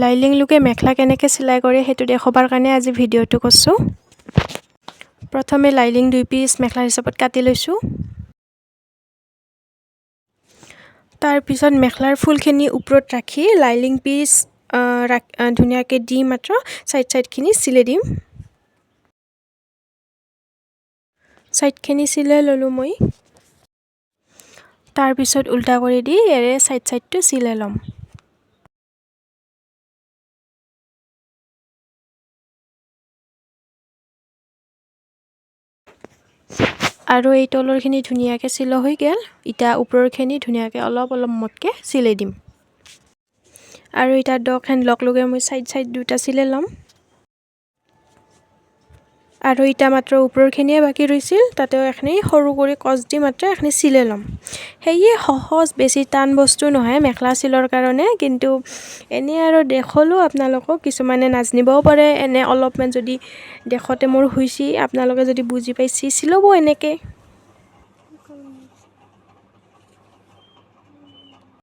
লাইলিং লোকে মেখেলা কেনেকৈ চিলাই কৰে সেইটো দেখুৱাবৰ কাৰণে আজি ভিডিঅ'টো কৰিছোঁ। প্ৰথমে লাইলিং 2 পিচ মেখেলা হিচাপত কাটি লৈছোঁ। তাৰপিছত মেখেলাৰ ফুলখিনি ওপৰত ৰাখি লাইলিং পিচ ধুনীয়াকৈ দি মাত্ৰ চাইড চাইডখিনি চিলাই দিম। চাইডখিনি চিলাই ল'লোঁ মই। তাৰপিছত উল্টা কৰি দি ইয়াৰে চাইড চাইডটো চিলাই ল'ম। আৰু এই তলৰখিনি ধুনীয়াকৈ চিলোৱা হৈ গ'ল। এতিয়া ওপৰৰখিনি ধুনীয়াকৈ অলপ অলপ মোটকৈ চিলাই দিম। আৰু এতিয়া দখন লগ লগাই মই চাইড চাইড দুটা চিলাই ল'ম। আৰু এতিয়া মাত্ৰ ওপৰখিনিয়ে বাকী ৰৈছিল, তাতেও এখিনি সৰু কৰি কচ দি মাত্ৰ এখিনি চিলাই ল'ম। সেয়ে সহজ, বেছি টান বস্তু নহয় মেখেলা চিলোৱাৰ কাৰণে। কিন্তু এনেই আৰু দেখলোঁ আপোনালোকক, কিছুমানে নাজানিবও পাৰে। এনে অলপমান যদি দেখোঁতে মোৰ হৈছে, আপোনালোকে যদি বুজি পাইছে চিলাব এনেকৈ।